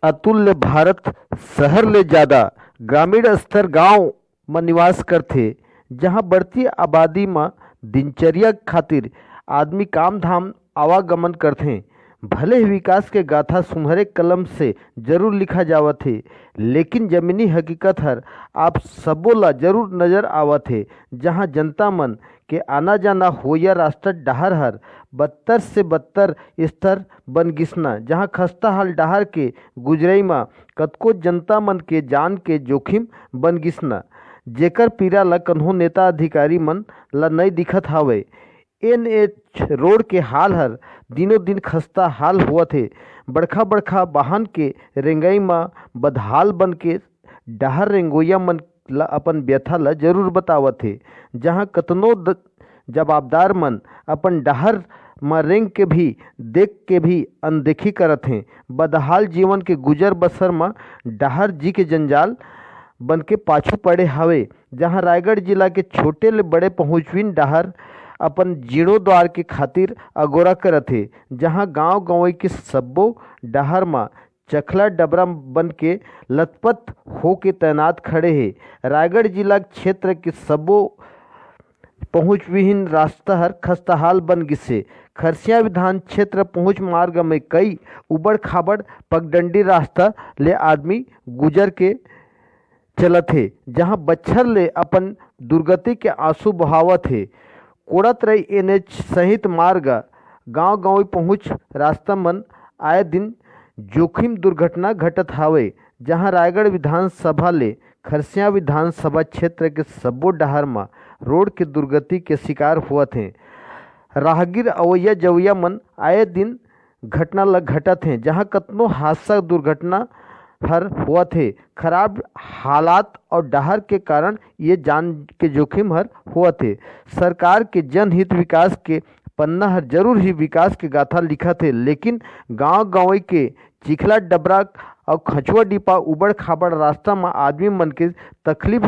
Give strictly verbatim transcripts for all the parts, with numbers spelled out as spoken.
अतुल ले भारत शहर ले ज्यादा ग्रामीण स्तर गांव म निवास करथे, जहां बढ़ती आबादी म दिनचर्या खातिर आदमी काम धाम आवागमन करथे। भले ही विकास के गाथा सुनहरे कलम से जरूर लिखा जावत हे, लेकिन जमीनी हकीकत हर आप सबो ला जरूर नजर आवत हे, जहां जनता मन के आना जाना होइया रास्ता डहर हर बदतर से बदतर स्तर बन गिसना, जहां खस्ता हाल डहर के गुजरई म कतको जनता मन के जान के जोखिम बन गिसना, जेकर पीरा ला कन्हो नेता अधिकारी मन ला नइ दिखत हावय। एनएच रोड के हाल हर दिनों दिन खस्ता हाल होवत हे। बड़खा बड़खा वाहन के रेंगई म बदहाल बन के डहर रेंगोइया मन ला अपन व्यथा ला जरूर बतावत हे, जहां कतनो द-, जवाबदार मन अपन डहर म रेंग के भी, देख के भी अनदेखी करत हें। बदहाल जीवन के गुजर बसर म डहर जी के जंजाल बन के पाछू पड़े हवे, जहां रायगढ़ जिला के छोटे ले बड़े पहुंचविन डहर अपन जीर्णोद्धार के खातिर अगोरा करत हे, जहां गांव गंवई के सब्बो डहर म चखला डबरा बन के लथपथ होके तैनात खड़े हे। रायगढ़ जिला क्षेत्र के सब्बो पहुंच विहीन रास्ता हर खस्ताहाल बन गिसे। खरसिया विधान क्षेत्र पहुंच मार्ग में कई उबड़ खाबड़ पगडंडी रास्ता ले आदमी गुजर के चलत हे, जहां बच्छर ले अपन दुर्गति के आंसू बहावत हे। कोड़त रही एनएच सहित मार्ग गांव गांव पहुंच रास्ता मन आए दिन जोखिम दुर्घटना घटत हावय, जहां रायगढ़ विधानसभा ले खरसिया विधानसभा क्षेत्र के सब्बो डहर म रोड के दुर्गति के शिकार होवत हें। राहगीर अवैया जवैया मन आए दिन घटना ल घटत हें, जहां कतनो हादसा दुर्घटना हर होवत हे। खराब हालात और डहर के कारण ये जान के जोखिम हर होवत हे। सरकार के जनहित विकास के पन्ना हर जरूर ही विकास के गाथा लिखत हे, लेकिन गांव गंवई के चिखला डबरा और खचुआ डिपा उबड़ खाबड़ रास्ता म आदमी मन के तकलीफ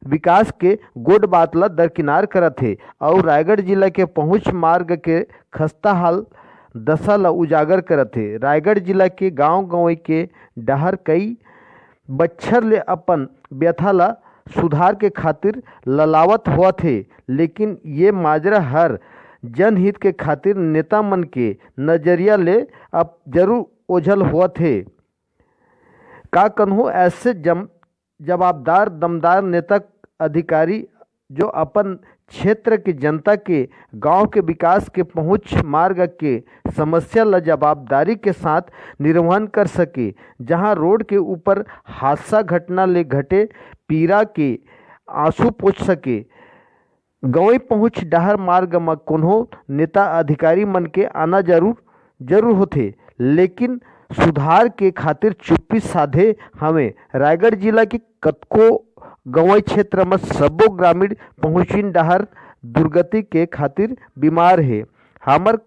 विकास के गोठ बात ल दरकिनार करत हे और रायगढ़ जिला के पहुंच मार्ग के खस्ता हाल दशा ल उजागर करत हे। रायगढ़ जिला के गांव गंवई के डहर कई बच्छर ले अपन व्यथा ल सुधार के खातिर ललावत होवत हे, लेकिन ये माजरा हर जनहित के खातिर नेता मन के नजरिया ले अब जरूर ओझल होवत हे। का कन्हो ऐसे जम-, जवाबदार, दमदार नेता अधिकारी जो अपन क्षेत्र के जनता के गांव के विकास के पहुंच मार्ग के समस्या ल जवाबदारी के साथ निर्वहन कर सके, जहां रोड के ऊपर हादसा घटना ले घटे पीरा के आंसू पोंछ सके। गंवई पहुंच डहर मार्ग म कोनो नेता अधिकारी मन के आना जरूर, जरूर होथे, लेकिन सुधार के खातिर चुप्पी साधे हवे। रायगढ़ जिला के कतको गंवई क्षेत्र म सब्बो ग्रामीण पहुंचिन डहर दुर्गति के खातिर बीमार हे। हमर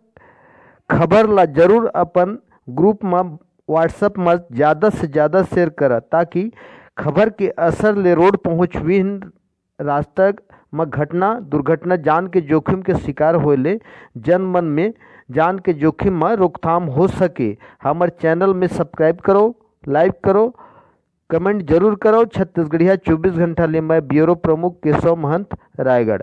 खबर ला जरूर अपन ग्रुप म, WhatsApp म ज्यादा से ज्यादा शेयर करा, ताकि खबर के असर ले रोड पहुंचविन रास्ता म घटना दुर्घटना जान के जोखिम के शिकार होए ले जन मन में जान के जोखिम म रोकथाम हो सके। हमर चैनल में सब्सक्राइब करो, लाइक करो, कमेंट जरूर करो। छत्तीसगढ़िया चौबीस घंटा ले मैं ब्यूरो प्रमुख केशव महंत, रायगढ़।